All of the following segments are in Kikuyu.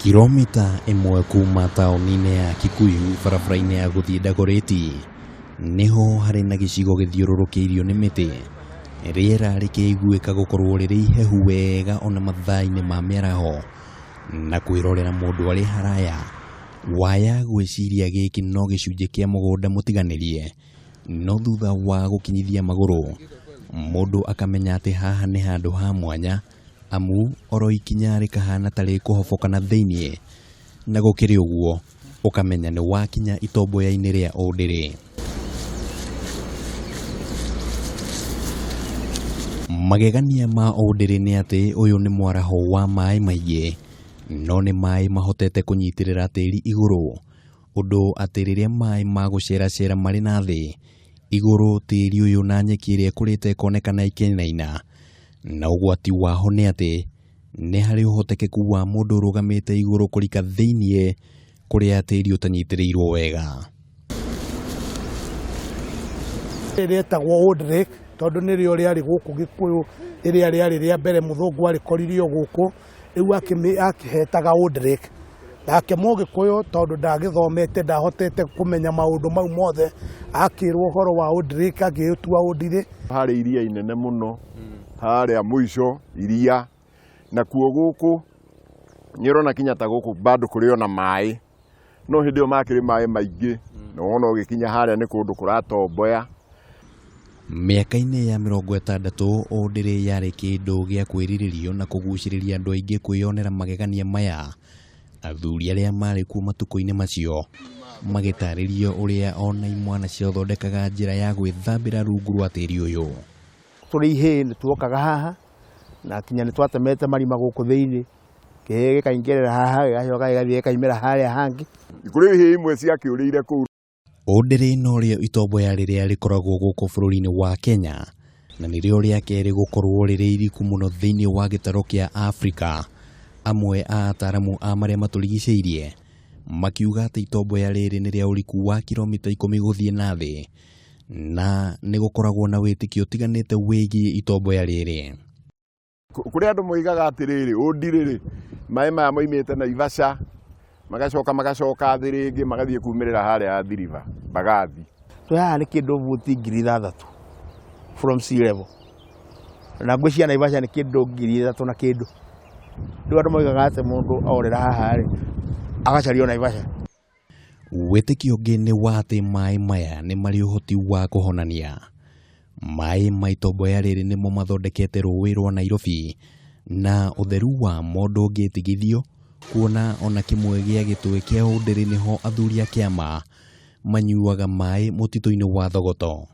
Kiromita ĩmwe kuma taũni-inĩ ya Kikuyu barabara-inĩ ya gũthiĩ Dagoretti, nĩho harĩ na gĩcigo gĩthiũrũrũkĩirio nĩ mĩtĩ, rĩera rĩkĩiguĩka gũkorwo rĩrĩ ihehu wega ona mathaa-inĩ ma mĩaraho, na kwĩrorera mũndũ arĩ haraya, waya gwĩciria gĩkĩ no gĩcunjĩ kĩa mũgũnda mũtiganĩrie, no thutha wa gũkinyithia magũrũ, mũndũ akamenya atĩ haha nĩ handũ ha mwanya, amu oro ikinya rĩkahana ta rĩkũhoboka na thĩiniĩ, na gũkĩrĩ ũguo ũkamenya nĩ wakinya itomboya-inĩ rĩa Ũndĩrĩ. Magegania ma Ũndĩrĩ nĩ atĩ ũyũ nĩ mwaraho wa maĩ maingĩ, no nĩ maĩ mahotete kũnyitĩrĩra tĩri igũrũ, ũndũ atĩ rĩrĩa maĩ ma gũceracera marĩ na thĩ, igũrũ tĩri ũyũ na nyeki ĩrĩa ĩkũrĩte ĩkonekana ĩkĩinaina, na ũgwati waho nĩ atĩ nĩ harĩ ũhotekeku wa mũndũ ũrũgamĩte igũrũ kũrika thĩiniĩ kũrĩa tĩri ũtanyitĩrĩirwo wega. Rĩetagwo Old Lake tondũ nĩrĩo rĩarĩ gũkũ Gĩkũyũ rĩrĩa rĩarĩ rĩa mbere mũthũngũ arĩkoririe o gũkũ, rĩu akĩhetaga Old Lake. Nake mũgĩkũyũ tondũ ndagĩthomete ndahotete kũmenya maũndũ mau mothe, akĩrwo ũhoro wa Old Lake agĩũtua Ũndirĩ. Harĩ iria inene mũno harĩa mũico iria, nakuo gũkũ nĩ ũrona kinya ta gũkũ bado kũrĩ ona maĩ, no hĩndĩ ĩyo makĩrĩ maĩ maingĩ, na wona ũgĩkinya harĩa nĩ kũndũ kũratomboya. Mĩaka-inĩ ya 60 Ũndĩrĩ yarĩ kĩndũ gĩa kwĩrirĩrio na kũgucĩrĩria andũ aingĩ kwĩyonera magegania maya. Athuri arĩa marĩ kuo matukũ-inĩ macio magĩtarĩrio ũrĩa ona imwana ciathondekaga njĩra ya gwĩthambĩra rungu rwa tĩri ũyũ. Tũrĩ ihĩĩ nĩ tuokaga haha na kinya nĩ twatemete marima gũkũ thĩinĩ, kĩhĩĩ gĩkaingĩrĩra haha gĩgacoka gĩgathiĩ gĩkaimĩra harĩa hangĩ. Kũrĩ ihĩĩ imwe ciakĩũrĩire kũu. Ũndĩrĩ norĩo itomboya rĩrĩa rĩkoragwo gũkũ bũrũri-inĩ wa Kenya, na nĩrĩo rĩa kerĩ gũkorwo rĩrĩ iriku mũno thĩinĩ wa gĩtarũ kĩa Afrika. Amwe a ataramu a marĩa matũrigicĩirie makiuga atĩ itomboya rĩrĩ nĩ rĩa ũriku wa kiromita 10 gũthiĩ na thĩ, na nĩ gũkoragwo na wĩtĩkio ũtiganĩte wĩgiĩ itomboya rĩrĩ. Kũrĩ andũ moigaga atĩrĩrĩ, Ũndirĩ-rĩ, maĩ maya moimĩte Naivasha, magacoka magacoka thĩ rĩngĩ magathiĩ kumĩrĩra harĩa Athi River, Mbagathi. Twĩ haha nĩ kĩndũ buti 6000 from sea level, na ngwĩciria Naivasha nĩ kĩndũ 3000 na kĩndũ. Rĩu andũ moigaga atĩ mũndũ orĩra haha rĩ, agacario Naivasha. Wĩtĩkio ũngĩ nĩ wa atĩ maĩ maya nĩ marĩ ũhoti wa kũhonania. Maĩ ma itomboya rĩrĩ nĩmo mathondekete rũĩ rwa Nairobi, na ũtheru wamo ndũngĩtigithio kuona ona kĩmwe gĩa gĩtwe kĩa Ũndĩrĩ nĩho athuri a kĩama manyuaga maĩ mũtitũ-inĩ wa Thogoto.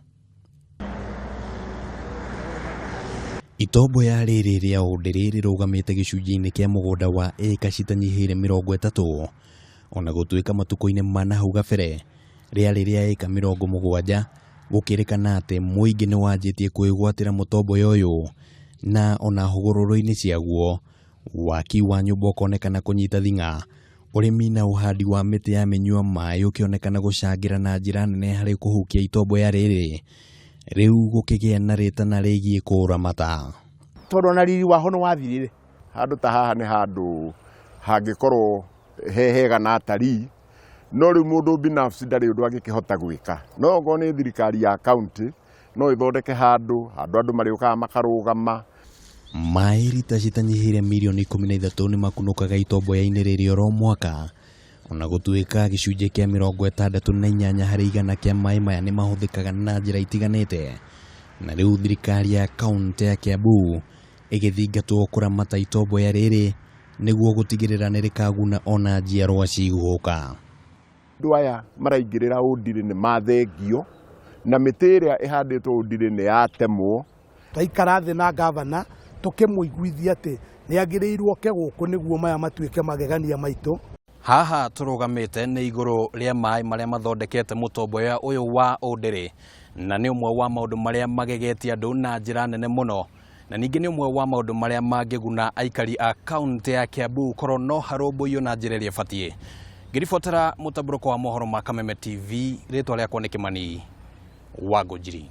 Itomboya rĩrĩ rĩa Ũndĩrĩ rĩrũgamĩte gĩcunjĩ-inĩ kĩa mũgũnda wa ĩka citanyihĩire 30, ona gũtuĩka matukũ-inĩ ma nahau gabere rĩarĩ rĩa ĩka 70, gũkĩrĩkana atĩ mũingĩ nĩ wanjĩtie kwĩgwatĩra mũtomboya ũyũ, na ona hũgũrũrũ-inĩ ciaguo waki wa nyũmba ũkonekana kũnyita thing'a, ũrĩmi na ũhandi wa mĩtĩ ya mĩnyua maĩ ũkĩonekana gũcangĩra na njĩra nene harĩ kũhukia itomboya rĩrĩ, rĩu gũkĩgĩa na rĩtana rĩgiĩ kũũramata. Tondũ ona riri waho nĩ wathirire. Handũ ta haha nĩ handũ hangĩkorwo he hega na atarii, no rĩu mũndũ binafsi ndarĩ ũndũ angĩkĩhota gwĩka. No okorwo nĩ thirikari ya county no ĩthondeke handũ, handũ andũ marĩũkaga makarũgama. Maĩ rita citanyihĩire mirioni 13 nĩ makunũkaga itomboya-inĩ rĩrĩ oro mwaka, ona gũtuĩka gĩcunjĩ kĩa 68 harĩ igana kĩa maĩ maya nĩ mahũthĩkaga na njĩra itiganĩte. Na rĩu thirikari ya kaũntĩ ya Kiambu ĩgĩthingatwo kũramata itomboya rĩrĩ nĩguo gũtigĩrĩra nĩ rĩkaguna ona njiarwa cigũka. Andũ aya maraingĩrĩra Ũndirĩ nĩ mathengio, na mĩtĩ ĩrĩa ĩhandĩtwo Ũndirĩ nĩ yatemwo. Twaikara thĩ na ngavana tũkĩmũiguithia atĩ nĩ agĩrĩirwo oke gũkũ nĩguo maya matuĩke magegania maitũ. Haha tũrũgamĩte nĩ igũrũ rĩa maĩ marĩa mathondekete mũtomboya ũyũ wa Ũndĩrĩ, na nĩ ũmwe wa maũndũ marĩa magegetie andũ na njĩra nene mũno, na ningĩ nĩ ũmwe wa maũndũ marĩa mangĩguna aikari a kaũntĩ ya Kiambu korwo no harũmbũiyo na njĩra ĩrĩa ĩbatiĩ. Ngĩribotera mũtambũrũko wa mohoro ma Kameme TV, rĩtwa rĩakwa nĩ Kĩmani wa Ngũnjiri.